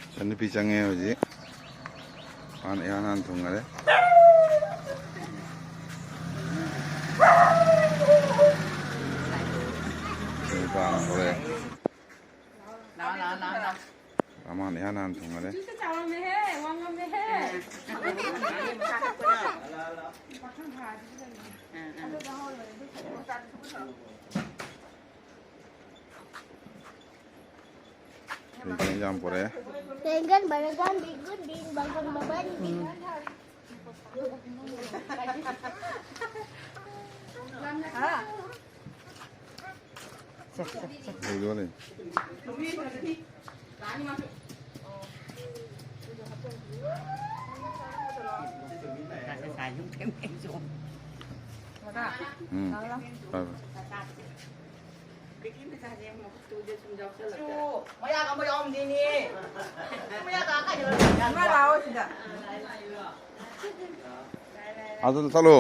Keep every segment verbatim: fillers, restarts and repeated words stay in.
ꯏꯆꯟꯅꯨꯄꯤ ꯆꯪꯉꯦ ꯍꯧꯖꯤꯛ꯫ ꯃꯥꯅ ꯏꯍꯥꯟ ꯍꯥꯟꯅ ꯊꯨꯡꯉꯔꯦ꯫ ꯏꯆꯟꯅꯨꯄꯥ ꯑꯃ ꯊꯣꯛꯂꯛꯑꯦ꯫ ꯂꯥꯛꯑꯣ, ꯂꯥꯛꯑꯣ, ꯂꯥꯛꯑꯣ, ꯂꯥꯛꯑꯣ꯫ ꯃꯥꯅ ꯏꯍꯥꯟ ꯍꯥꯟꯅ ꯊꯨꯡꯉꯔꯦ꯫ ꯏꯆꯦꯁꯦ ꯆꯥꯎꯔꯝꯃꯦꯍꯦ, ꯋꯥꯡꯉꯝꯃꯦꯍꯦ꯫ ꯎꯝ꯫ ꯄꯥꯈꯪ ꯐꯥꯔꯗꯤ ꯐꯖꯅꯤ꯫ ꯎꯝ, ꯎꯝ꯫ ꯑꯗꯨꯗ ꯍꯧꯔꯦ, ꯑꯗꯨ ꯐꯖꯅ ꯃꯆꯥꯗꯨꯁꯨ ꯄꯨꯊꯣꯔꯛꯑꯣ꯫ ꯀꯩ ꯀꯩ ꯏꯟꯖꯥꯡ ꯄꯨꯔꯛꯑꯦ? ꯔꯦꯡꯒꯟ, ꯕꯔꯒꯟ, ꯕꯤꯒꯨꯟ, ꯕꯤꯟ, ꯕꯒꯨꯟ, ꯕꯕꯟ, ꯕꯤꯟ꯫ ꯍꯥ? ꯀꯩ ꯂꯣꯜꯂꯤ? ꯎꯝ꯫ ꯐꯔꯦ, ꯐꯔꯦ꯫ ꯃꯌꯥꯒ ꯑꯃ ꯌꯥꯎꯔꯝꯗꯦꯅꯦ꯫ ꯃꯌꯥꯒ ꯀꯥꯏꯗ ꯂꯩꯔꯝꯃꯤꯅꯣ? ꯏꯃꯥ ꯂꯥꯛꯑꯣ ꯁꯤꯗ꯫ ꯑꯗꯨ ꯆꯠꯂꯣ꯫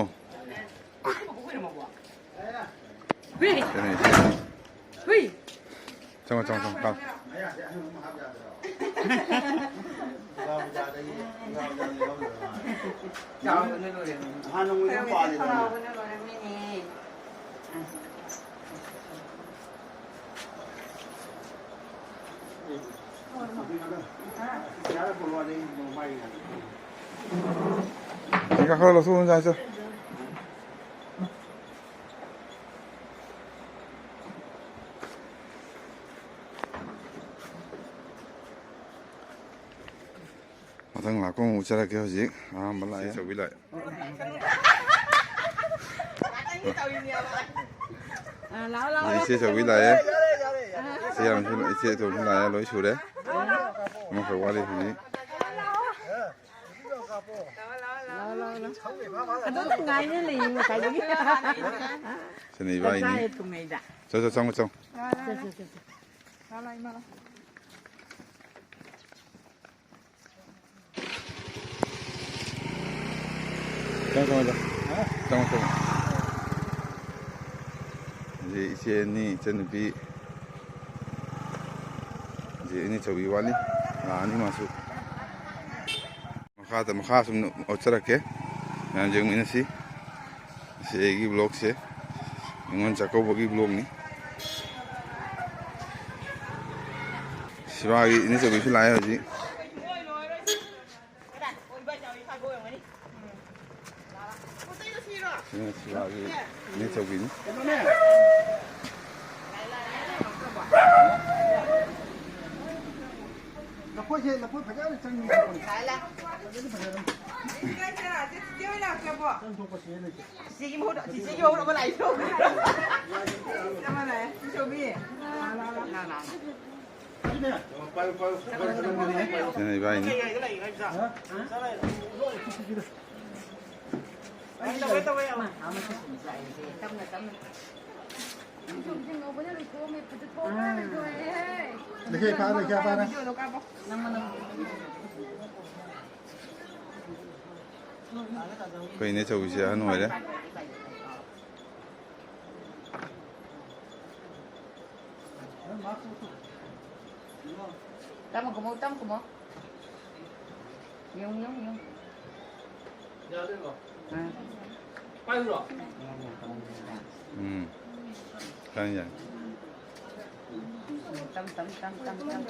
ꯍꯨꯏ꯫ ꯀꯩꯅꯣ ꯏꯆꯦ? ꯍꯨꯏ꯫ ꯆꯪꯉꯣ, ꯆꯪꯉꯣ, ꯆꯪꯉꯣ, ꯂꯥꯎ꯫ ꯆꯥꯎꯕꯅ ꯂꯣꯏꯔꯦ꯫ ꯍꯥꯟꯅ ꯃꯣꯏ ꯌꯨꯝ ꯄꯥꯜꯂꯤꯗꯅ꯫ ꯆꯥꯎꯕꯅ ꯂꯣꯏꯔꯝꯃꯦꯅꯦ꯫ ꯁꯤ ꯀꯥꯈꯠꯂꯣ, ꯂꯧꯊꯣꯛꯑꯣ, ꯌꯥꯔꯦ, ꯆꯣ꯫ ꯃꯊꯪ ꯂꯥꯛꯄ ꯑꯃꯨꯛ ꯎꯠꯆꯔꯛꯀꯦ꯫ ꯍꯧꯖꯤꯛ ꯑꯍꯥꯟꯕ ꯂꯥꯛꯑꯦ꯫ ꯏꯆꯦ ꯆꯧꯕꯤ ꯂꯥꯛꯑꯦ꯫ ꯑꯥ, ꯂꯥꯛꯑꯣ, ꯂꯥꯛꯑꯣ, ꯏꯆꯦ ꯂꯥꯛꯑꯣ꯫ ꯆꯧꯕꯤ ꯂꯥꯛꯑꯦ꯫ ꯑꯥ꯫ ꯏꯆꯦ ꯌꯥꯝꯁꯨ, ꯏꯆꯦ ꯑꯇꯣꯝꯕꯤ ꯂꯥꯛꯑꯦ꯫ ꯂꯣꯏ ꯁꯨꯔꯦ꯫ ꯑꯥ꯫ ꯑꯃꯈꯛ ꯋꯥꯠꯂꯤ ꯍꯧꯖꯤꯛ꯫ ꯂꯥꯛꯑꯣ, ꯂꯥꯛꯑꯣ, ꯂꯥꯛꯑꯣ꯫ ꯑꯗꯨꯝ ꯉꯥꯏꯅ ꯂꯩꯌꯦ ꯉꯁꯥꯏꯗꯒꯤ꯫ ꯁꯤꯅ ꯏꯕꯥꯏꯅꯤ꯫ ꯆꯥꯛ ꯆꯥꯔꯦ ꯊꯨꯡꯉꯩꯗ꯫ ꯆꯣ, ꯆꯣ, ꯆꯪꯉꯣ, ꯆꯪꯉꯣ꯫ ꯂꯥꯛꯑꯣ, ꯂꯥꯛꯑꯣ, ꯂꯥꯛꯑꯣ꯫ ꯂꯥꯛꯑꯣ, ꯂꯥꯛꯑꯣ, ꯏꯃꯥ, ꯂꯥꯛꯑꯣ꯫ ꯆꯪꯉꯣ, ꯆꯪꯉꯣ, ꯆꯪꯉꯣ꯫ ꯆꯪꯉꯣ, ꯆꯪꯉꯣ꯫ ꯍꯧꯖꯤꯛ ꯏꯆꯦ ꯑꯅꯤ, ꯏꯆꯟꯅꯨꯄꯤ꯫ ꯁꯤ ꯏꯅꯦꯆꯧꯕꯤ ꯋꯥꯠꯂꯤ, ꯂꯥꯛꯑꯅꯤ ꯃꯥꯁꯨ꯫ ꯃꯈꯥꯗ, ꯃꯈꯥ ꯁꯨꯝ ꯎꯠꯆꯔꯛꯀꯦ, ꯃꯌꯥꯝ ꯌꯦꯡꯃꯤꯟꯅꯁꯤ꯫ ꯁꯤ ꯑꯩꯒꯤ vlogꯁꯦ, ꯅꯤꯉꯣꯜ ꯆꯥꯛꯀꯧꯕꯒꯤ vlogꯅꯤ꯫ ꯁꯤꯕꯥꯒꯤ ꯏꯅꯦꯆꯧꯕꯤꯁꯨ ꯂꯥꯛꯑꯦ ꯍꯧꯖꯤꯛ꯫ ꯁꯤꯅ ꯁꯤꯕꯥꯒꯤ ꯏꯅꯦꯆꯧꯕꯤꯅꯤ꯫ ꯂꯐꯣꯏꯁꯦ, ꯂꯐꯣꯏ ꯐꯖꯅ ꯆꯪꯉꯤ꯫ ꯐꯖꯅ ꯐꯖꯔꯝꯃꯤ꯫ ꯆꯪꯊꯣꯛꯄ ꯁꯨꯡꯌꯥ ꯂꯩꯇꯦ꯫ ꯆꯤꯆꯦꯒꯤ ꯃꯍꯨꯠ, ꯆꯤꯆꯦꯒꯤ ꯃꯍꯨꯠ ꯑꯃ ꯂꯥꯛꯏꯁꯤꯕꯣ꯫ ꯆꯞ ꯃꯥꯟꯅꯩ꯫ ꯏꯆꯧꯕꯤ꯫ ꯂꯥ, ꯂꯥ, ꯂꯥ꯫ ꯁꯤꯅ ꯏꯕꯥꯏꯅꯤ꯫ ꯂꯩꯈꯦ, ꯐꯥꯔꯦ, ꯂꯩꯈꯦ, ꯐꯥꯔꯦ꯫ ꯑꯩꯈꯣꯏ ꯏꯅꯦꯆꯧꯕꯤꯁꯦ ꯑꯍꯟ ꯑꯣꯏꯔꯦ꯫ ꯇꯞꯅ ꯀꯨꯝꯃꯣ, ꯇꯞꯅ ꯀꯨꯝꯃꯣ꯫ ꯌꯦꯡꯉꯨ, ꯌꯦꯡꯉꯨ, ꯌꯦꯡꯉꯨ꯫ ꯑꯥ꯫ ꯎꯝ꯫ ꯌꯥꯅꯤ, ꯌꯥꯅꯤ꯫ ꯇꯝ, ꯇꯝ, ꯇꯝ, ꯇꯝ, ꯇꯝ꯫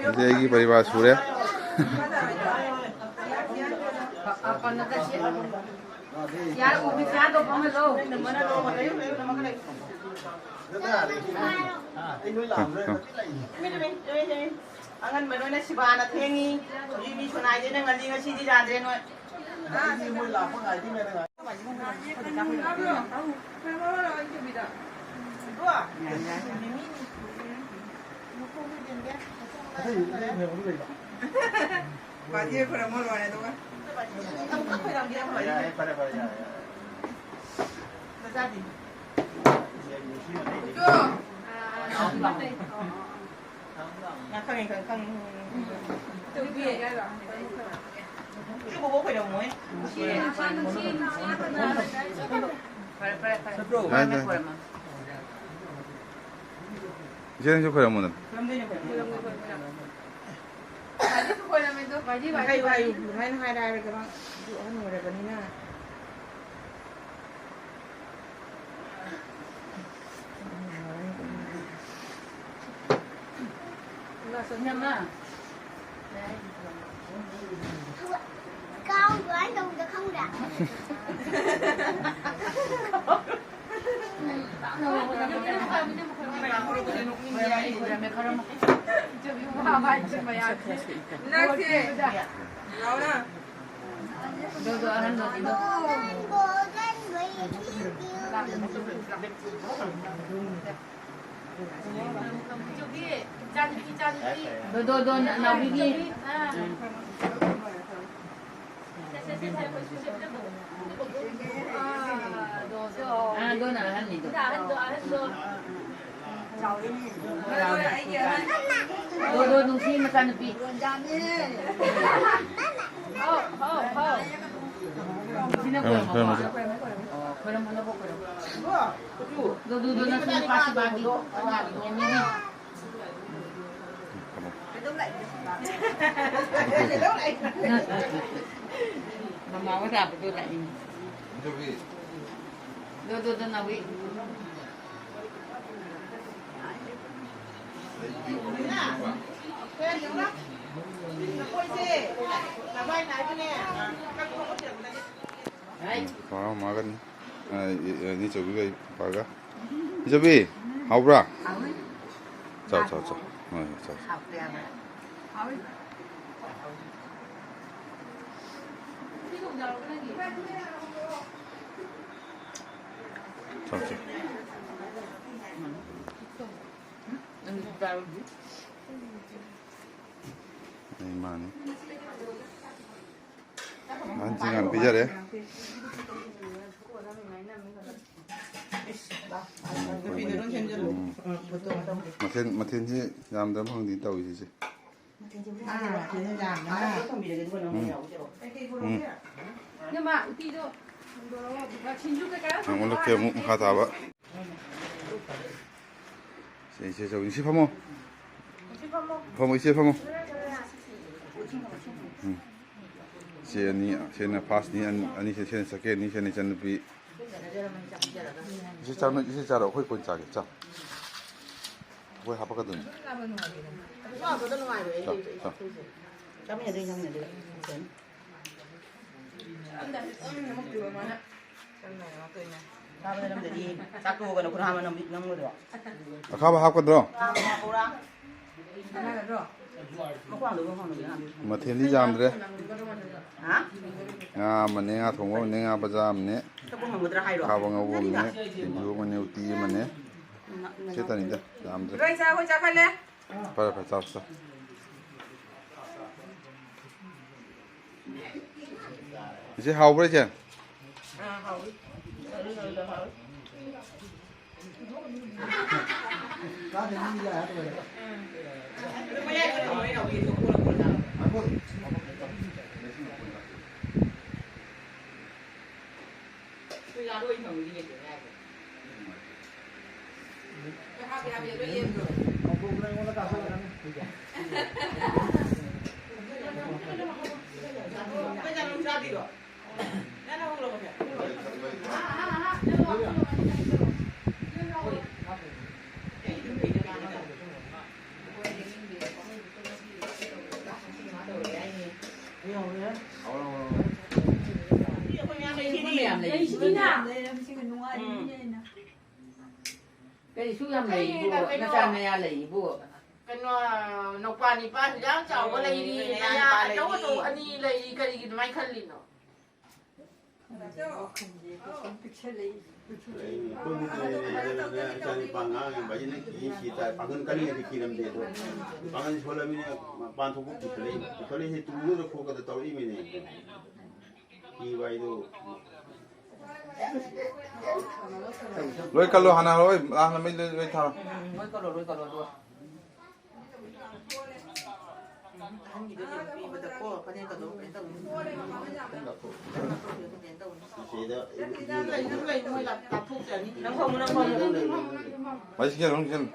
ꯁꯤꯗꯤ ꯑꯩꯒꯤ ꯄꯔꯤꯕꯥꯔ ꯁꯨꯔꯦ꯫ ꯑꯉꯟꯕ ꯅꯣꯏꯅ ꯁꯤꯕꯥꯅ ꯊꯦꯡꯉꯤ꯫ ꯍꯧꯖꯤꯛ ꯃꯤ ꯁꯨꯅꯥꯏꯗꯦꯅ ꯉꯜꯂꯤ, ꯉꯁꯤꯗꯤ ꯌꯥꯗ꯭ꯔꯦ ꯅꯣꯏ꯫ ꯕꯥꯖꯤ ꯈꯣꯏꯔꯝꯃꯣ ꯂꯣꯏꯔꯦ ꯑꯗꯨꯒ꯫ ꯌꯥꯔꯦ, ꯐꯔꯦ, ꯐꯔꯦ, ꯌꯥꯔꯦ, ꯌꯥꯔꯦ꯫ ꯅꯆꯥꯗꯤ? ꯉꯥ ꯈꯪꯉꯦ, ꯈꯪꯉꯦ, ꯈꯪꯉꯦ꯫ ꯆꯨꯕꯕꯨ ꯈꯣꯏꯔꯝꯃꯣꯏ꯫ ꯐꯔꯦ, ꯐꯔꯦ, ꯐꯔꯦ꯫ ꯌꯥꯔꯦ, ꯌꯥꯔꯦ꯫ ꯏꯆꯦ, ꯅꯪꯁꯨ ꯈꯣꯏꯔꯝꯃꯣꯗꯅ꯫ ꯍꯥꯏꯌꯨ, ꯍꯥꯏꯌꯨ꯫ ꯑꯗꯨꯃꯥꯏꯅ ꯍꯥꯏꯔ ꯍꯥꯏꯔꯒ ꯃꯥ ꯑꯍꯟ ꯑꯣꯏꯔꯕꯅꯤꯅ꯫ ꯏꯅꯝꯃ꯫ ꯀꯥꯡ ꯑꯗꯨꯃꯥꯏꯅ ꯇꯧꯕꯗꯣ ꯈꯪꯗ꯭ꯔꯥ? ꯅꯪꯁꯦ꯫ ꯗꯣ, ꯗꯣ, ꯑꯍꯟꯗꯣ, ꯗꯣ꯫ ꯗꯣ, ꯗꯣ, ꯗꯣ, ꯅ-, ꯅꯥꯎꯕꯤꯒꯤ꯫ ꯑꯥ, ꯗꯣꯅ ꯑꯍꯟꯅꯤꯗꯣ꯫ ꯗꯣ, ꯗꯣ, ꯅꯨꯡꯁꯤ ꯃꯆꯥꯅꯨꯄꯤ꯫ ꯁꯤꯅ ꯈꯣꯏꯔꯝꯃꯣ, ꯈꯣꯏꯔꯝꯃꯣ, ꯈꯣꯏꯔꯝꯃꯣ꯫ ꯈꯣꯏꯔꯝꯃꯣ, ꯈꯣꯏꯔꯝꯃꯣ꯫ ꯗꯣ, ꯗꯣ, ꯗꯣ, ꯅꯁꯨ ꯅꯨꯄꯥꯁꯤ ꯃꯥꯒꯤ꯫ ꯃꯃꯥ ꯍꯣꯏ ꯂꯥꯛꯄꯗꯣ ꯂꯥꯛꯏꯅꯦ꯫ ꯗꯣ, ꯗꯣ, ꯗꯣ, ꯅꯥꯎꯕꯤ꯫ ꯃꯥ ꯃꯥꯒꯅꯤ꯫ ꯑ, ꯏ-, ꯑ, ꯏꯅꯦꯆꯧꯕꯤꯒ ꯏꯄꯥꯒ꯫ ꯏꯆꯧꯕꯤ, ꯍꯥꯎꯕ꯭ꯔꯥ? ꯍꯥꯎꯋꯤ꯫ ꯆꯥꯎ, ꯆꯥꯎ, ꯆꯥꯎ꯫ ꯍꯣꯏ, ꯍꯣꯏ, ꯆꯥꯎ, ꯆꯥꯎ꯫ ꯍꯥꯎꯇꯦ ꯍꯥꯏꯕ꯫ ꯍꯥꯎꯋꯤ꯫ ꯆꯥꯎ, ꯆꯥꯎ꯫ ꯎꯝ꯫ ꯃꯥꯅꯤ꯫ ꯑꯍꯟꯁꯤꯡ ꯌꯥꯝ ꯄꯤꯖꯔꯦ꯫ ꯅꯨꯄꯤꯗ ꯂꯣꯏ ꯁꯦꯝꯖꯜꯂꯣ꯫ ꯎꯝ꯫ ꯃꯊꯦꯜ, ꯃꯊꯦꯜꯁꯤ ꯌꯥꯝꯗꯕ ꯐꯪꯗꯦ ꯇꯧꯔꯤꯁꯦ꯫ ꯑꯥ, ꯃꯊꯦꯜꯁꯤ ꯌꯥꯝꯗꯅ꯫ ꯎꯝ꯫ ꯎꯝ꯫ ꯏꯅꯝꯃ, ꯎꯇꯤꯗꯣ ꯍꯣꯡꯗꯣꯔꯛꯑꯣ, ꯑꯗꯨꯒ ꯁꯤꯡꯖꯨ ꯀꯩꯀꯥ ꯅꯪ ꯑꯣꯜꯂꯛꯀꯦ ꯑꯃꯨꯛ ꯃꯈꯥ ꯇꯥꯕ꯫ ꯁꯦ, ꯏꯆꯦ ꯆꯧꯕꯤ, ꯁꯤ ꯐꯝꯃꯣ꯫ ꯐꯝꯃꯣ, ꯏꯆꯦ ꯐꯝꯃꯣ꯫ ꯎꯝ꯫ ꯁꯤ ꯑꯅꯤ, ꯁꯤꯅ ꯐꯥꯔꯁꯅꯤ, ꯑꯅꯤ, ꯑꯅꯤꯁꯤ, ꯁꯤꯅ ꯁꯦꯀꯦꯟꯅꯤ, ꯁꯤꯅ ꯏꯆꯟꯅꯨꯄꯤ꯫ ꯏꯆꯦ ꯆꯥꯔꯣ, ꯏꯆꯦ ꯆꯥꯔꯣ, ꯑꯩꯈꯣꯏ ꯀꯣꯟ ꯆꯥꯒꯦ, ꯆꯥꯎ꯫ ꯑꯩꯈꯣꯏ ꯍꯥꯄꯛꯀꯗꯣꯏꯅꯤ꯫ ꯆꯥꯎ, ꯆꯥꯎ꯫ ꯆꯥꯃꯤꯟꯅꯗꯣꯏ, ꯆꯥꯃꯤꯟꯅꯗꯣꯏ꯫ ꯆꯥꯕ ꯅꯠꯂꯝꯗꯗꯤ ꯆꯥꯛ ꯇꯣꯛꯑꯒ ꯅꯈꯨꯠ ꯍꯥꯝꯕ ꯅꯝ-, ꯅꯝꯒꯗ꯭ꯔꯣ? ꯑꯈꯥꯕ ꯍꯥꯞꯀꯗ꯭ꯔꯣ? ꯑꯈꯥꯕ ꯍꯥꯞꯄꯧꯔꯥ? ꯃꯈꯣꯡꯗꯣ, ꯃꯈꯣꯡꯗꯣ ꯍꯥꯝ-, ꯃꯊꯦꯜꯗꯤ ꯌꯥꯝꯗ꯭ꯔꯦ꯫ ꯍꯥ? ꯉꯥ ꯑꯃꯅꯦ, ꯉꯥ ꯊꯣꯡꯕ ꯑꯃꯅꯦ, ꯉꯥ ꯕꯖꯥ ꯑꯃꯅꯦ, ꯊꯛꯄ ꯉꯝꯒꯗ꯭ꯔꯥ ꯍꯥꯏꯔꯣ? ꯑꯈꯥꯕ ꯉꯧꯕ ꯑꯃꯅꯦ, ꯁꯤꯡꯖꯨ ꯑꯃꯅꯦ, ꯎꯇꯤ ꯑꯃꯅꯦ꯫ ꯁꯤ ꯇꯅꯤꯗ, ꯌꯥꯝꯗ꯭ꯔꯦ꯫ ꯂꯣꯏ ꯆꯥ, ꯑꯩꯈꯣꯏ ꯆꯥꯈꯠꯂꯦ꯫ ꯐꯔꯦ, ꯐꯔꯦ, ꯆꯥꯔꯣ, ꯆꯥꯔꯣ꯫ ꯏꯆꯦ, ꯍꯥꯎꯕ꯭ꯔꯥ, ꯏꯆꯦ? ꯑꯥ, ꯍꯥꯎꯏ꯫ ꯑꯗꯨ ꯃꯌꯥꯏꯗ ꯊꯝꯃꯣ, ꯑꯩꯅ ꯍꯧꯖꯤꯛ ꯊꯣꯛꯄ ꯄꯨꯔꯛꯄꯗ꯫ ꯃꯌꯥꯝ ꯂꯩꯔꯤꯁꯤꯗꯤ꯫ ꯂꯩꯔꯤꯁꯤꯗꯤꯅ꯫ ꯂꯩꯔꯝꯁꯤꯒ ꯅꯨꯡꯉꯥꯏꯔꯤꯕꯅꯤꯅ꯫ ꯎꯝ꯫ ꯀꯔꯤꯁꯨ ꯌꯥꯝ ꯂꯩꯔꯤꯕꯣ? ꯀꯩꯅꯣ, ꯅꯆꯥ ꯅꯌꯥ ꯂꯩꯔꯤꯕꯣ? ꯀꯩꯅꯣ, ꯅꯨꯄꯥ ꯅꯤꯄꯥ ꯍꯤꯟꯖꯥꯡ ꯆꯥꯎꯕ ꯂꯩꯔꯤ, ꯎꯝ, ꯅꯌꯥ ꯅꯌꯥ ꯅꯨꯄꯥ ꯑꯆꯧ ꯑꯆꯧ ꯂꯩꯔꯤ꯫ ꯑꯅꯤ ꯂꯩꯔꯤ, ꯀꯔꯤꯒꯤ ꯑꯗꯨꯃꯥꯏꯅ ꯈꯜꯂꯤꯅꯣ? ꯋꯥꯈꯜꯁꯦ ꯁꯨꯝ ꯄꯤꯛꯁꯜꯂꯛꯏ꯫ ꯑꯩꯈꯣꯏ ꯃꯤꯠꯇꯨꯅꯅꯦ, ꯏꯆꯥꯅꯤꯄꯥ ꯉꯥꯡꯉꯤꯕ, ꯑꯩꯅ ꯀꯤ ꯁꯤ ꯇꯥꯏ꯫ ꯄꯥꯡꯒꯜ ꯀꯜꯂꯤꯉꯩꯗꯤ ꯀꯤꯔꯝꯗꯦ, ꯑꯗꯣ ꯄꯥꯡꯒꯜ ꯁꯣꯜꯂꯃꯤꯅ ꯃꯄꯥꯟ ꯊꯣꯛꯄ ꯀꯤꯈꯠꯂꯛꯏ꯫ ꯀꯤꯈꯠꯂꯛꯏꯁꯦ ꯇꯨꯔꯒ ꯈꯣꯠꯀꯗ ꯇꯧꯔꯛꯏꯃꯤꯅꯦ꯫ ꯀꯤꯕ ꯍꯥꯏꯗꯣ꯫ ꯂꯣꯏ ꯀꯜꯂꯣ, ꯍꯥꯟꯅ ꯂꯣꯏ, ꯍꯥꯟꯅ ꯃꯩ ꯂꯣꯏ, ꯂꯣꯏ ꯊꯥꯔꯣ꯫ ꯎꯝ, ꯎꯝ, ꯂꯣꯏ ꯀꯜꯂꯣ, ꯂꯣꯏ ꯀꯜꯂꯣ, ꯑꯗꯨꯒ꯫ ꯑꯍꯟꯒꯤꯗꯣ ꯌꯦꯡꯕꯤꯕꯗꯀꯣ, ꯐꯅꯦꯛꯀꯗꯣ ꯀꯩꯅꯣ ꯇꯧꯅꯤ꯫ ꯀꯩꯅꯣ ꯇꯧꯅꯤ꯫ ꯃꯁꯤꯗ ꯂꯩ, ꯅꯪ ꯂꯩ, ꯃꯣꯏ ꯂꯥꯞ-, ꯂꯥꯞꯊꯣꯛꯆꯅꯤ꯫ ꯅꯪ ꯐꯝꯃꯨ, ꯅꯪ ꯐꯝꯃꯨ꯫ ꯃꯁꯤ ꯁꯤꯡꯖꯜꯂꯨ, ꯁꯤꯡꯖꯜꯂꯨ꯫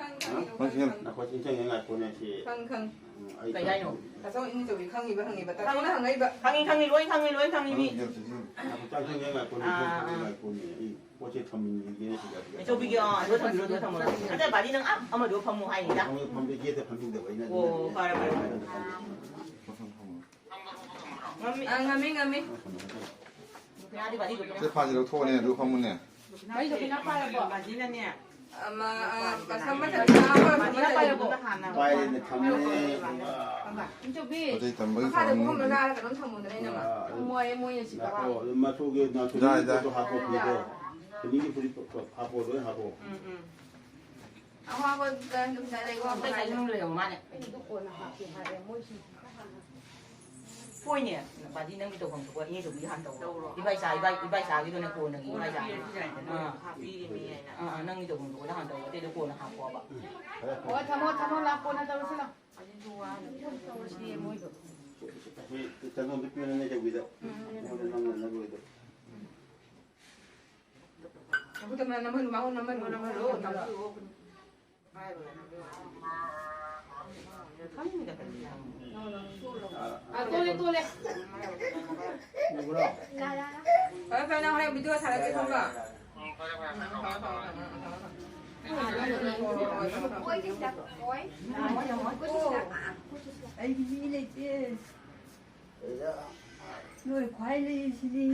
ꯃꯁꯤ ꯁꯤꯡꯖꯜꯂꯨ꯫ ꯉꯥꯏꯈꯣ, ꯆꯤꯡꯁꯪ ꯉꯥꯏꯈꯣꯅꯦ, ꯁꯤ꯫ ꯈꯪ, ꯈꯪ꯫ ꯎꯝ, ꯑꯩ ꯀꯩ ꯍꯥꯏꯅꯣ? ꯇꯥꯆꯧ ꯏꯅꯦꯆꯧꯕꯤ ꯈꯪꯉꯤꯕ ꯍꯪꯉꯤꯕ꯫ ꯇꯥꯆꯧꯅ ꯍꯪꯉꯛꯏꯕ꯫ ꯈꯪꯉꯤ, ꯈꯪꯉꯤ, ꯂꯣꯏ ꯈꯪꯉꯤ, ꯂꯣꯏ ꯈꯪꯉꯤ ꯃꯤ꯫ ꯁꯤꯡꯖꯜꯂꯨ, ꯁꯤꯡꯖꯜꯂꯨ꯫ ꯉꯥꯏꯈꯣ, ꯆꯤꯡꯁꯪ ꯉꯥꯏꯈꯣꯅꯦ, ꯑꯥ, ꯆꯤꯡꯁꯪ ꯑꯥ꯫ ꯉꯥꯏꯈꯣꯅꯦ꯫ ꯑꯩ ꯄꯣꯠꯁꯦ ꯊꯝꯃꯤꯟꯅꯒꯦꯅꯦ ꯁꯤꯗ, ꯁꯤꯗ꯫ ꯏꯆꯧꯕꯤꯒꯤ, ꯑꯥ, ꯑꯗꯨ ꯊꯝꯕꯤꯔꯣ, ꯑꯗꯨ ꯊꯝꯃꯣ꯫ ꯑꯗ ꯕꯥꯗꯤ ꯅꯪ ꯑꯥ ꯑꯃꯗꯣ ꯐꯝꯃꯣ ꯍꯥꯏꯅꯤꯗ꯫ ꯐꯝꯃꯦ, ꯐꯝꯃꯦ, ꯒꯦꯠꯇ ꯐꯝꯃꯤꯟꯅꯕ ꯑꯩꯅ ꯑꯣ, ꯑꯗꯨꯅꯅꯦ꯫ ꯐꯔꯦ, ꯐꯔꯦ, ꯐꯔꯦ꯫ ꯉꯝꯃꯤ꯫ ꯑꯥ, ꯉꯝꯃꯤ, ꯉꯝꯃꯤ꯫ ꯁꯤ ꯐꯥꯟꯁꯤ ꯂꯧꯊꯣꯛꯑꯣꯅꯦ, ꯑꯗꯨ ꯐꯝꯃꯨꯅꯦ꯫ ꯃꯩꯗꯣ ꯀꯩꯅꯣ ꯄꯥꯏꯔꯕꯣ? ꯕꯥꯖꯤꯅꯅꯦ꯫ ꯑꯃ, ꯑ, ꯃꯁꯝ ꯃꯊꯛꯇ ꯍꯥꯞꯄ ꯃꯊꯛꯇ ꯄꯥꯏꯔꯕꯣ? ꯄꯥꯏꯔꯦꯅꯦ, ꯊꯝꯃꯦ꯫ ꯏꯆꯧꯕꯤ, ꯄꯣꯠ ꯆꯩ ꯊꯝꯕꯒꯤ ꯃꯈꯥꯗ ꯊꯝꯃꯝꯅꯤ꯫ ꯀꯨꯝꯃꯝꯂ ꯂꯥꯛꯑꯒ ꯀꯩꯅꯣꯝ ꯊꯝꯃꯣꯗꯅ ꯑꯩꯅ ꯑꯃ꯫ ꯑꯥ, ꯑꯗꯨ ꯊꯝꯃꯣ ꯍꯥꯏꯌꯦ ꯃꯣꯏꯅ ꯁꯤꯗ꯫ ꯂꯥꯛꯑꯣ, ꯑꯗꯨ ꯃꯆꯨꯒꯤ, ꯃꯆꯨꯒꯤ ꯌꯥꯏ, ꯌꯥꯏ꯫ ꯄꯣꯠꯇꯣ ꯍꯥꯞꯄꯣ, ꯐꯤꯗꯣ꯫ ꯐꯤꯂꯝꯒꯤ ꯐꯨꯔꯤꯠ ꯍꯥꯞꯄꯣ꯫ ꯎꯝ, ꯎꯝ꯫ ꯑꯋꯥꯕꯗ ꯑꯗꯨꯝ ꯂꯩꯀꯣ꯫ ꯑꯝꯇ ꯆꯠꯅꯤꯡ ꯂꯩꯔꯕ ꯃꯥꯅꯦ꯫ ꯑꯩꯗꯣ ꯀꯣꯟꯅ ꯍꯥꯞꯀꯦ ꯍꯥꯏꯔꯦ ꯃꯣꯏꯁꯤ꯫ ꯍꯣꯏꯅꯦ, ꯕꯥꯖꯤ ꯅꯪꯒꯤ ꯇꯧꯐꯝ ꯊꯣꯛꯄ ꯏꯅꯦ ꯆꯧꯕꯤꯒꯤ ꯍꯥꯟꯅ ꯇꯧꯔꯣ꯫ ꯇꯧꯔꯣ꯫ ꯏꯕꯥꯏꯆꯥ, ꯏꯕꯥꯏ-, ꯏꯕꯥꯏꯆꯥꯒꯤꯗꯨꯅ ꯀꯣꯟꯅꯒꯤ ꯀꯣꯟꯅ ꯏꯕꯥꯏꯆꯥꯒꯤ꯫ ꯄꯤꯔꯁꯨ ꯌꯥꯏꯗꯅ, ꯑꯥ꯫ ꯍꯥꯞꯄꯤꯔꯤꯃꯤ ꯍꯥꯏꯅ꯫ ꯑꯥ, ꯑꯥ, ꯅꯪꯒꯤ ꯇꯧꯐꯝ ꯊꯣꯛꯄꯗ ꯍꯥꯟꯅ ꯇꯧꯔꯣ, ꯑꯇꯩꯗꯣ ꯀꯣꯟꯅ ꯍꯥꯞꯄꯣꯕ꯫ ꯑꯣ, ꯊꯝꯃꯣ, ꯊꯝꯃꯣ, ꯂꯥꯛ ꯀꯣꯟꯅ ꯇꯧꯔꯁꯤ ꯂꯥꯛ꯫ ꯑꯗꯨꯁꯨ ꯋꯥꯅꯤ꯫ ꯇꯧꯔꯁꯤ ꯃꯣꯏꯗꯣ꯫ ꯁꯤ ꯆꯪꯐꯝꯗ ꯄꯤꯔꯣ ꯏꯅꯦ ꯆꯧꯕꯤꯗ꯫ ꯎꯝ꯫ ꯃꯉꯣꯟꯗ ꯅꯝꯅꯅꯕ ꯑꯣꯏꯗꯣ꯫ ꯅꯝꯍꯜꯂꯣ, ꯅꯝꯍꯜꯂꯣ, ꯅꯝꯍꯜꯂꯣ꯫ ꯈꯪꯗꯦ ꯀꯔꯤ ꯍꯥꯏꯅꯣ꯫ ꯑ, ꯇꯣꯂꯦ, ꯇꯣꯂꯦ꯫ ꯐꯔꯦ, ꯐꯔꯦ, ꯅꯪ ꯍꯣꯔꯦꯟ video ꯊꯥꯔꯛꯀꯦ, ꯈꯪꯕ꯭ꯔꯥ? ꯑꯩꯒꯤ ꯃꯤ ꯂꯩꯇꯦ꯫ ꯅꯣꯏ ꯈ꯭ꯋꯥꯏ ꯂꯩꯁꯤꯗꯤ꯫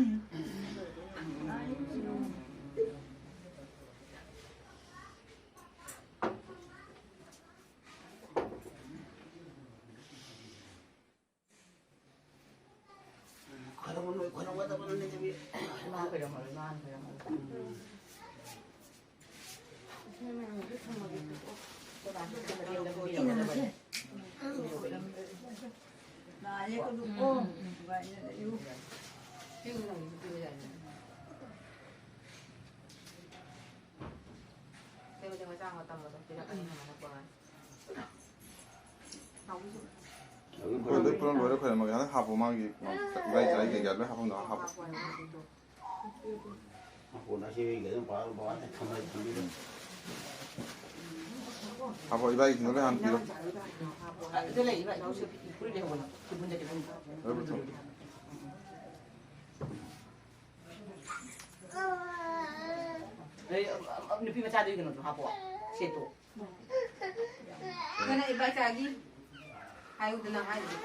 ꯑꯩꯈꯣꯏ ꯂꯣꯏ ꯄꯨꯂꯞ ꯂꯣꯏꯔꯦ, ꯈꯣꯏꯔꯝꯃꯒꯦ꯫ ꯍꯟꯗꯛ ꯍꯥꯞꯄꯣ, ꯃꯥꯒꯤ ꯏꯕꯥꯏ ꯆꯥꯒꯤ ꯀꯩꯀꯥ ꯂꯣꯏ ꯍꯥꯞꯐꯝꯗꯣ ꯍꯥꯞꯄꯣ꯫ ꯍꯥꯞꯄꯣ, ꯏꯕꯥꯏꯒꯤꯁꯤꯡꯗꯣ ꯂꯣꯏ ꯍꯥꯟꯅ ꯄꯤꯔꯣ꯫ ꯑꯗꯨ ꯂꯩ, ꯏꯕꯥꯏ, ꯏꯅꯥꯎꯁꯨ ꯐꯨꯔꯤꯠ ꯂꯩꯍꯧꯕꯅꯤ꯫ ꯂꯣꯏ ꯄꯨꯊꯣꯛ꯫ ꯑꯗꯩ, ꯑ, ꯑ, ꯅꯨꯄꯤ ꯃꯆꯥꯗꯨꯒꯤ ꯀꯩꯅꯣꯗꯣ ꯍꯥꯞꯄꯣ, ꯁꯦꯠꯇꯣ꯫ ꯅꯪꯅ ꯏꯕꯥꯏꯆꯥꯒꯤ ꯍꯥꯏꯌꯨꯗꯅ ꯍꯥꯏꯔꯤꯗꯣ꯫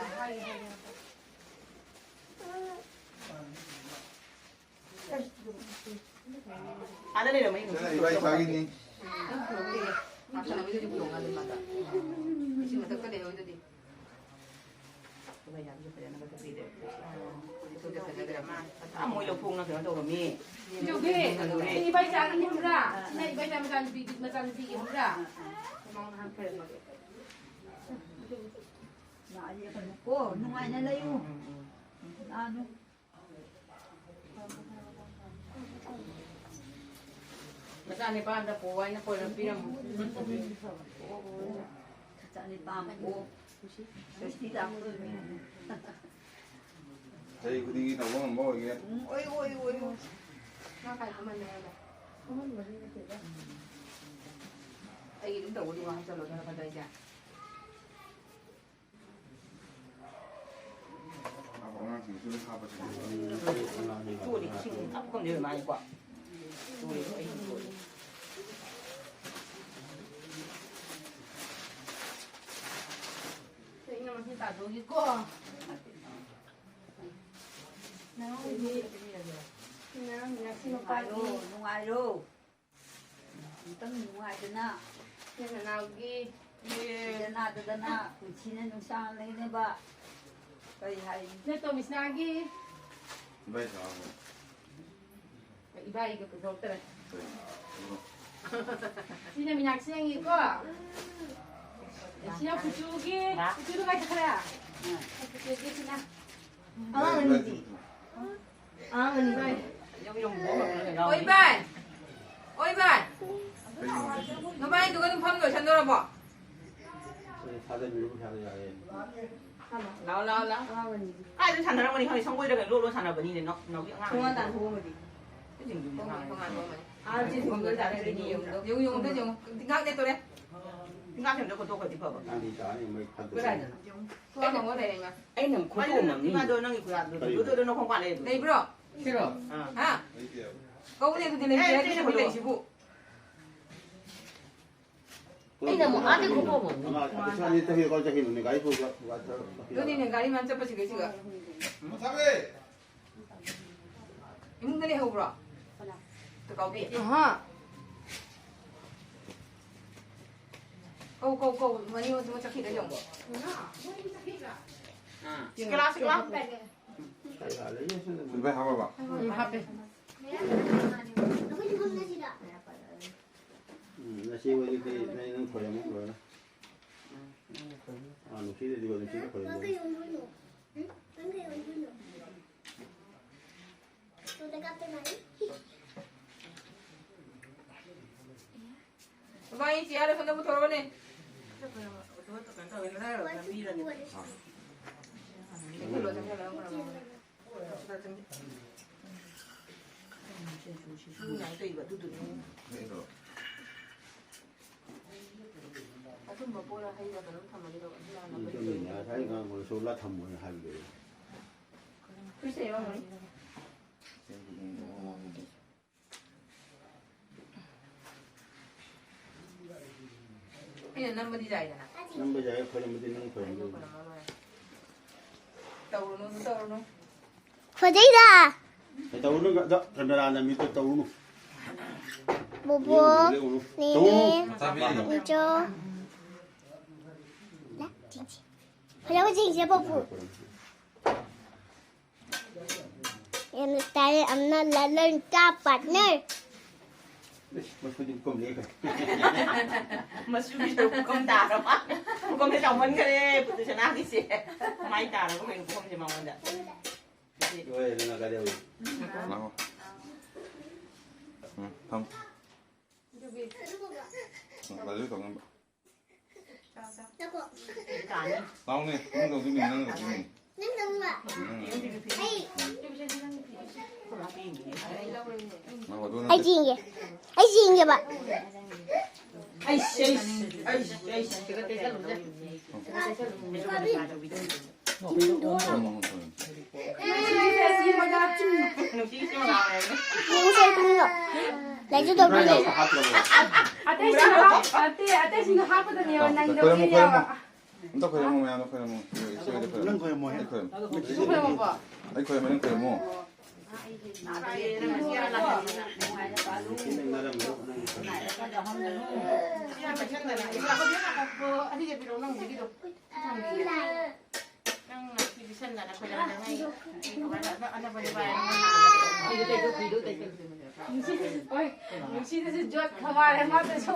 ꯑꯥꯗ ꯂꯩꯔꯝꯃꯣ, ꯑꯩ ꯁꯤꯅ ꯏꯕꯥꯏꯆꯥꯒꯤꯅꯤ꯫ ꯅꯪ ꯄꯨꯔꯛꯇꯦ꯫ ꯍꯥꯞꯆꯜꯂꯒ ꯑꯗꯨꯗꯤ ꯄꯨꯔꯛꯑꯣ ꯉꯥꯗꯨ ꯃꯥꯗ꯫ ꯏꯁꯤꯡ ꯃꯊꯛꯇ ꯂꯩꯍꯧꯔꯤꯗꯨꯗꯤ꯫ ꯑꯥ, ꯃꯣꯏ ꯂꯧꯊꯣꯛꯅ ꯀꯩꯅꯣ ꯇꯧꯔꯝꯃꯤ꯫ ꯀꯩꯗꯧꯒꯦ? ꯁꯤ ꯏꯕꯥꯏꯆꯥꯒꯤ ꯈꯪꯕ꯭ꯔꯥ? ꯁꯤꯅ ꯏꯕꯥꯏꯆꯥ ꯃꯆꯥꯅꯨꯄꯤꯒꯤ, ꯃꯆꯥꯅꯨꯄꯤꯒꯤ ꯈꯪꯕ꯭ꯔꯥ? ꯂꯥꯛꯑꯗꯤ ꯀꯩꯅꯣ ꯀꯣ, ꯅꯨꯡꯉꯥꯏꯅ ꯂꯩꯌꯨ꯫ ꯎꯝ, ꯎꯝ, ꯎꯝ꯫ ꯂꯥꯛꯑꯅꯨ꯫ ꯃꯆꯥꯅꯤꯄꯥꯗ ꯄꯨ ꯍꯥꯏꯅ ꯀꯣꯏꯔ ꯄꯤꯔꯝꯃꯨ꯫ ꯃꯆꯥꯅꯤꯄꯥ ꯑꯃ ꯄꯣꯛ꯫ ꯁꯣꯁꯇꯤ ꯂꯥꯛꯇꯣꯏꯅꯤ꯫ ꯆꯍꯤ ꯈꯨꯗꯤꯡꯒꯤ ꯇꯧꯕ ꯉꯝꯕ ꯑꯣꯏꯒꯦ꯫ ꯎꯝ, ꯑꯣꯏ, ꯑꯣꯏ, ꯑꯣꯏ, ꯑꯣꯏ꯫ ꯅꯪ ꯀꯥꯏ ꯐꯝꯍꯟꯗꯣꯏꯅꯣ? ꯐꯝꯍꯟꯕꯗꯤ ꯅꯠꯇꯦꯗ꯫ ꯑꯩꯒꯤ ꯑꯗꯨꯝ ꯇꯧꯕꯗꯨꯒ ꯍꯥꯞꯆꯜꯂꯣ, ꯑꯗꯨꯅ ꯐꯗꯣꯏꯁꯦ꯫ ꯑꯉꯥꯡꯁꯤꯡꯁꯨ ꯑꯗꯨꯝ ꯍꯥꯞꯄꯁꯦ꯫ ꯇꯣꯛꯑꯗꯤ ꯏꯁꯤꯡ ꯊꯛꯐꯝꯗꯤ ꯑꯣꯏ ꯃꯥꯜꯂꯤꯀꯣ꯫ ꯇꯣꯛꯑꯦ, ꯑꯩ ꯇꯣꯛꯑꯦ꯫ ꯏꯁꯤꯡ ꯑꯃ ꯁꯤ ꯇꯥꯗꯧꯒꯤꯀꯣ꯫ ꯅꯪꯒꯤ ꯅꯪꯒꯤ ꯅꯨꯡꯉꯥꯏꯔꯣ, ꯅꯨꯡꯉꯥꯏꯔꯣ꯫ ꯑꯝꯇꯪ ꯅꯨꯡꯉꯥꯏꯗꯅ꯫ ꯅꯅꯥꯎꯒꯤ꯫ ꯁꯤꯗ ꯅꯥꯗꯗꯅ ꯄꯨꯟꯁꯤꯅ ꯅꯨꯡꯁꯥꯡꯅ ꯂꯩꯅꯕ꯫ ꯀꯔꯤ ꯍꯥꯏ? ꯅꯣꯏ ꯇꯣꯃꯤꯁꯅꯥꯒꯤ꯫ ꯏꯕꯥꯏ ꯁꯥꯕ꯫ ꯏꯕꯥꯏꯒ ꯄꯨꯊꯣꯛꯇꯔꯦ꯫ ꯀꯔꯤ? ꯁꯤꯅ ꯃꯤꯅꯥꯛꯁꯤ ꯌꯦꯡꯉꯤꯀꯣ꯫ ꯁꯤꯅ ꯀꯨꯆꯨꯒꯤ꯫ ꯀꯨꯆꯨꯗꯣ ꯀꯥꯏ ꯆꯠꯈ꯭ꯔꯦ? ꯀꯨꯆꯨꯒꯤ ꯁꯤꯅ꯫ ꯑꯉꯥꯡ ꯑꯅꯤꯗꯤ? ꯑꯉꯥꯡ ꯑꯅꯤꯗꯤ? ꯑꯣꯏ ꯚꯥꯏ! ꯑꯣꯏ ꯚꯥꯏ! ꯅꯕꯥꯏꯗꯨꯒ ꯑꯗꯨꯝ ꯐꯝ ꯂꯣꯏꯁꯟꯗꯧꯔꯕꯣ? ꯂꯥꯛꯑꯣ, ꯂꯥꯛꯑꯣ, ꯂꯥꯛꯑꯣ꯫ ꯑꯉꯥꯡ ꯑꯅꯤꯗꯤ? ꯀꯥꯏꯗ ꯁꯥꯟꯅꯔꯝꯒꯅꯤ ꯈꯪꯗꯦ, ꯁꯪꯒꯣꯏꯗ ꯀꯩꯅꯣ ꯂꯣꯠ ꯂꯣꯠ ꯁꯥꯟꯅꯕꯅꯤꯅꯦ, ꯅꯥꯎ-, ꯅꯥꯎꯕꯤ ꯑꯉꯥꯡ ꯊꯣꯡꯒꯥꯟ ꯑꯅꯤꯗꯤ꯫ ꯇꯥꯟꯊꯣꯛꯑꯝꯃꯗꯤ? ꯁꯤ ꯁꯤꯡꯖꯨ ꯊꯣꯡꯒꯥꯟ, ꯊꯣꯡꯒꯥꯟ ꯂꯣꯟꯕꯅꯤ꯫ ꯑꯥ, ꯁꯤ ꯁꯤꯡꯖꯨ ꯆꯥꯔꯗꯤ ꯌꯦꯡꯉꯨꯗꯣ꯫ ꯌꯦꯡꯉꯨ, ꯌꯦꯡꯉꯨ, ꯑꯝꯇ ꯌꯦꯡꯉꯨ꯫ ꯇꯤꯡꯒꯥꯛ ꯅꯦꯠꯇꯣꯔꯦ꯫ ꯇꯤꯡꯒꯥꯛꯁꯦ ꯑꯝꯇ ꯈꯣꯠꯇꯣꯛꯈ꯭ꯔꯗꯤ ꯐꯕ꯫ ꯀꯗꯥꯏꯗꯅꯣ? ꯊꯣꯡꯒꯥꯟ ꯂꯣꯟ ꯂꯩꯔꯦ, ꯏꯃꯥ꯫ ꯑꯩꯅ ꯑꯃꯨꯛ ꯈꯣꯠꯇꯣꯛꯑꯝꯃꯕꯅꯤ꯫ ꯏꯃꯥꯗꯣ ꯅꯪꯒꯤ ꯀꯨꯔꯥꯛꯇꯣ ꯀꯔꯤꯅꯣ? ꯂꯣꯏꯗꯣ ꯂꯣꯏꯅ ꯈꯣꯡꯄꯥꯛ ꯂꯩ꯫ ꯂꯩꯕ꯭ꯔꯣ? ꯁꯤꯔꯣ? ꯑꯥ꯫ ꯍꯥ? ꯀꯧꯅꯦ ꯑꯗꯨꯗꯤ ꯂꯩꯇꯦ ꯑꯦ, ꯍꯥꯏꯗꯤ ꯁꯤꯅ ꯍꯧꯖꯤꯛ ꯈꯣꯠꯇꯣꯛꯑꯣ꯫ ꯂꯩꯁꯤꯕꯨ꯫ ꯑꯩꯅ ꯑꯃꯨꯛ ꯑꯥꯗꯩ ꯈꯣꯠꯇꯣꯛꯑꯝꯃꯕꯅꯤ꯫ ꯑꯃ, ꯑꯗꯨ ꯆꯠꯂꯤ, ꯆꯠꯂꯤ, ꯀꯥꯏ ꯆꯠꯈꯤꯅꯣꯅꯦ? ꯒꯥꯔꯤ ꯄꯨꯔꯒ, ꯄꯨꯔꯒ ꯆꯠꯈꯤꯅꯣ꯫ ꯑꯗꯨꯅꯤꯅꯦ, ꯒꯥꯔꯤ ꯃꯌꯥꯝ ꯆꯠꯄꯁꯤꯒ ꯁꯤꯒ꯫ ꯃꯨꯊꯥꯕꯤ! ꯏꯃꯨꯡꯗ ꯂꯩꯍꯧꯕ꯭ꯔꯣ? ꯀꯀꯥꯎꯕꯤ? ꯑꯍꯥ꯫ ꯀꯧ, ꯀꯧ, ꯀꯧ꯫ ꯃꯅꯤ ꯍꯣꯏ ꯆꯠꯈꯤꯗ ꯌꯦꯡꯉꯣ꯫ ꯁꯤꯀꯂꯥ, ꯁꯤꯀꯂꯥ꯫ ꯏꯚꯥꯏ ꯍꯥꯞꯄꯕ? ꯎꯝ, ꯍꯥꯞꯄꯦ꯫ ꯎꯝ, ꯅꯆꯦ ꯍꯣꯏꯗꯗꯤ ꯅꯪ, ꯅꯪ ꯈꯣꯏꯔꯝꯃꯨ ꯂꯣꯏꯔꯦ꯫ ꯑꯥ, ꯅꯨꯡꯁꯤꯠ ꯂꯩꯗꯤ ꯅꯨꯡꯁꯤꯠꯅ ꯈꯣꯏꯔꯝꯃꯨ꯫ ꯃꯥꯏ ꯆꯤꯌꯥꯔ ꯁꯣꯝꯗ ꯄꯨꯊꯣꯔꯛꯑꯣꯅꯦ꯫ ꯆꯪꯁꯤꯜꯂꯣ, ꯆꯪꯁꯤꯜꯂꯣ, ꯆꯪꯁꯤꯜꯂꯣ꯫ ꯁꯨ ꯌꯥꯏ ꯇꯧꯔꯤꯕ ꯑꯗꯨꯗꯨꯅꯤ꯫ ꯑꯊꯨꯝꯕ ꯄꯣꯠꯂ ꯍꯩꯔ ꯀꯩꯅꯣꯝ ꯊꯝꯃꯒꯦ ꯇꯧꯕ꯫ ꯎꯝ, ꯆꯨꯝꯃꯤꯅꯦ꯫ ꯉꯁꯥꯏ ꯑꯉꯥꯡ ꯑꯣꯏꯔꯁꯨ ꯂꯥ ꯊꯝꯃꯣꯅ ꯍꯥꯏꯕꯗꯨ꯫ ꯐ꯭ꯔꯤꯖꯇ ꯌꯥꯎꯔꯝꯒꯅꯤ꯫ ꯑꯩꯅ ꯅꯝꯕꯗꯤ ꯌꯥꯏꯗꯅ꯫ ꯅꯝꯕ ꯌꯥꯏ, ꯈꯣꯏꯔꯝꯕꯗꯤ ꯅꯪ ꯈꯣꯏꯔꯝꯕ꯫ ꯇꯧꯔꯨꯅꯨ, ꯑꯗꯨ ꯇꯧꯔꯨꯅꯨ꯫ ꯈꯣꯏꯗꯩꯗ꯫ ꯑꯦ, ꯇꯧꯔꯨꯅꯨ, ꯑꯗ ꯀꯦꯃꯦꯔꯥꯅ ꯃꯤꯠꯇ ꯇꯧꯔꯨꯅꯨ꯫ ꯕꯣꯕꯣ, ꯌꯦꯡꯉꯨꯅꯨ, ꯌꯦꯡꯉꯨꯅꯨ꯫ ꯅꯦꯅꯦ, ꯇꯧꯔꯨꯅꯨ꯫ ꯃꯆꯥꯕꯤ꯫ ꯏꯆꯣ꯫ ꯂꯥꯛ, ꯆꯤꯡꯁꯤ꯫ ꯐꯖꯕ ꯆꯤꯡꯁꯤ, ꯄꯞꯄꯨ꯫ ꯌꯥꯝꯅ ꯇꯥꯏ, ꯑꯝꯅ ꯂꯂꯣꯟ ꯇꯥ ꯄꯥꯔꯠꯅꯔ꯫ ꯏꯁ, ꯃꯆꯨꯗꯤ ꯄꯨꯀꯝ ꯂꯦꯛꯈ꯭ꯔꯦ꯫ ꯃꯆꯨꯒꯤ ꯁꯔꯨꯛ ꯄꯨꯀꯝ ꯇꯥꯔꯕ? ꯄꯨꯈꯝꯁꯦ ꯆꯥꯎꯃꯟꯈꯔꯦ, ꯄꯨꯇꯨ ꯁꯅꯥꯒꯤꯁꯦ꯫ ꯃꯥꯏ ꯇꯥꯔꯕ ꯀꯩꯅꯣ ꯄꯨꯈꯝꯁꯦ ꯃꯉꯣꯟꯗ? ꯂꯥꯛꯑꯣ꯫ ꯎꯝ, ꯊꯝ꯫ ꯎꯝ, ꯂꯥꯏꯖꯨ ꯇꯧꯅꯕ꯫ ꯂꯥꯛꯑꯣꯅꯦ, ꯅꯪ ꯇꯧꯗꯣꯏꯅꯤ, ꯅꯪ ꯇꯧꯗꯣꯏꯅꯤ꯫ ꯅꯪ ꯑꯗꯨ ꯅꯠꯇꯦ꯫ ꯑꯩ ꯆꯦꯟꯒꯦ꯫ ꯑꯩ ꯆꯦꯟꯒꯦꯕ꯫ ꯑꯩꯁ, ꯑꯩꯁ, ꯑꯩꯁ, ꯑꯩꯁ, ꯁꯤꯗ ꯇꯩꯁꯜꯂꯨꯁꯦ꯫ ꯅꯨꯡꯁꯤ ꯇꯧꯕꯤꯌꯣ꯫ ꯂꯥꯏꯖꯨ ꯇꯧꯕꯤꯌꯣ꯫ ꯑꯇꯩꯁꯤꯡꯗꯣ ꯍꯥꯞ-, ꯑꯇꯩ, ꯑꯇꯩꯁꯤꯡꯗꯣ ꯍꯥꯞꯄꯗꯅꯦꯕ ꯅꯪ ꯈꯣꯏꯔꯝꯃꯣ, ꯂꯧꯅꯤꯡꯉꯦꯕ꯫ ꯈꯣꯏꯔꯝꯃꯣ꯫ ꯑꯝꯇ ꯈꯣꯏꯔꯝꯃꯣ, ꯃꯌꯥꯝꯗꯣ ꯈꯣꯏꯔꯝꯃꯣ꯫ ꯏꯆꯦ ꯍꯣꯏꯗ ꯈꯣꯏꯔꯝꯃꯣ꯫ ꯅꯪ ꯈꯣꯏꯔꯝꯃꯣꯍꯦ꯫ ꯑꯩ ꯈꯣꯏꯔꯝꯃꯣ꯫ ꯅꯪ ꯈꯣꯏꯔꯝꯃꯣꯕ꯫ ꯑꯩ ꯈꯣꯏꯔꯝꯃꯦ, ꯅꯪ ꯈꯣꯏꯔꯝꯃꯣ꯫ ꯅꯪ ꯅꯥꯄꯤ ꯄꯤꯁꯟꯗꯅ ꯑꯩꯈꯣꯏꯗ ꯍꯟꯗꯛ ꯑꯩ, ꯑꯩ ꯀꯃꯥꯏꯅ ꯑꯅ-, ꯑꯅꯞꯄꯗꯤ ꯄꯥꯏꯔꯒ ꯅꯪ ꯅꯥꯕꯗꯣ꯫ ꯍꯣꯏ, ꯅꯨꯡꯁꯤꯗꯁꯨ ꯖꯣꯠ ꯈꯃꯥꯔꯦ ꯃꯥꯗꯁꯨ꯫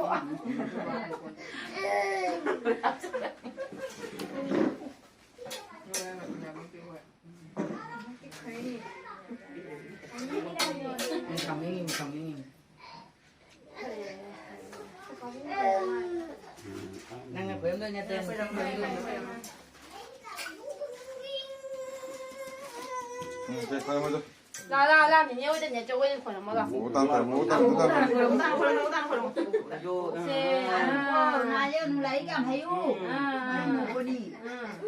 Incoming, incoming. ꯅꯪꯅ ꯈꯣꯏꯔꯝꯗꯣꯏ ꯅꯠꯇꯦ꯫ ꯎꯝ, ꯁꯦ, ꯈꯣꯏꯔꯝꯃꯣ, ꯁꯦ꯫ ꯂꯥ, ꯂꯥ, ꯂꯥ, ꯅꯦꯅꯦ ꯍꯣꯏꯗꯅꯦ, ꯆꯧ ꯑꯣꯏꯅ ꯈꯣꯏꯔꯝꯃꯣ ꯂꯥ꯫ ꯃꯨ ꯇꯥꯟ ꯈꯣꯏꯔꯝꯃꯣ, ꯃꯨ ꯇꯥꯟ, ꯃꯨ ꯇꯥꯟ ꯈꯣꯏꯔꯝꯃꯣ꯫ ꯁꯦ, ꯑꯥ꯫ ꯂꯥꯏꯔꯤꯛ ꯌꯥꯝ ꯍꯩꯌꯨ꯫ ꯑꯥ, ꯑꯥ꯫ ꯃꯥꯏ ꯃꯨꯕꯅꯤ꯫ ꯑꯥ꯫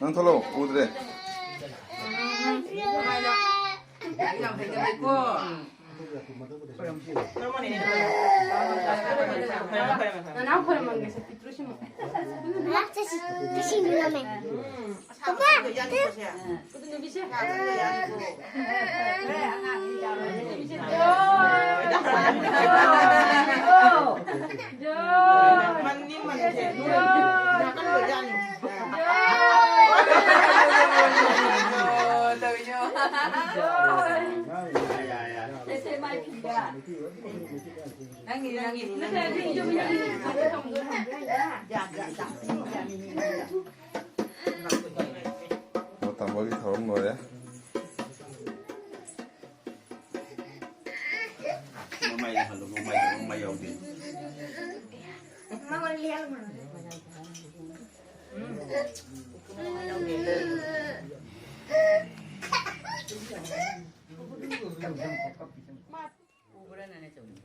ꯅꯪ ꯊꯣꯛꯂꯛꯑꯣ, ꯎꯗ꯭ꯔꯦ꯫ ꯅꯅꯥꯎ ꯈꯣꯏꯔꯝꯃꯝꯒꯦꯁꯦ, ꯄꯤꯛꯇ꯭ꯔꯨ ꯁꯤꯃꯨꯛ꯫ ꯆꯠꯁꯤ, ꯆꯠꯁꯤ, ꯅꯨꯃꯤꯠ꯫ ꯄꯥꯄꯥ! ꯅꯪꯒꯤꯅꯤ, ꯅꯪꯒꯤꯅꯤ, ꯅꯪꯒꯤꯅꯤ꯫ ꯑꯣ, ꯇꯥꯃꯣꯒꯤ ꯊꯧꯔꯝ ꯂꯣꯏꯔꯦ꯫ ꯃꯃꯥꯏ ꯌꯥꯎꯍꯜꯂꯣ, ꯃꯃꯥꯏ, ꯃꯃꯥꯏ ꯌꯥꯎꯗꯦ꯫ ꯎꯕ꯭ꯔꯥ ꯅꯅꯦ ꯆꯧꯕ?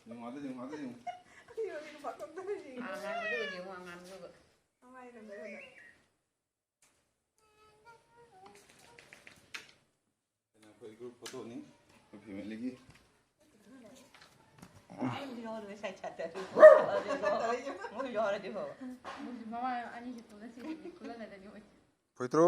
ꯌꯦꯡꯉꯣ, ꯑꯗꯨ ꯌꯦꯡꯉꯣ, ꯑꯗꯨ ꯌꯦꯡꯉꯣ꯫ ꯑꯉꯥꯟꯕꯗꯨꯒ ꯌꯦꯡꯉꯣ, ꯑꯉꯥꯟꯕꯗꯨꯒ꯫ ꯁꯤꯅ ꯑꯩꯈꯣꯏ group photoꯅꯤ, ꯑꯩꯈꯣꯏ familyꯒꯤ꯫ ꯃꯣꯏ ꯌꯥꯎꯔꯗꯤ ꯐꯕ꯫ ꯃꯣꯏꯁꯨ ꯃꯃꯥ ꯑꯅꯤꯁꯦ ꯄꯨꯟꯅ ꯁꯤ ꯈꯨꯂꯪꯒꯗꯅꯤ ꯑꯣꯏ꯫ ꯐꯣꯏꯇ꯭ꯔꯣ?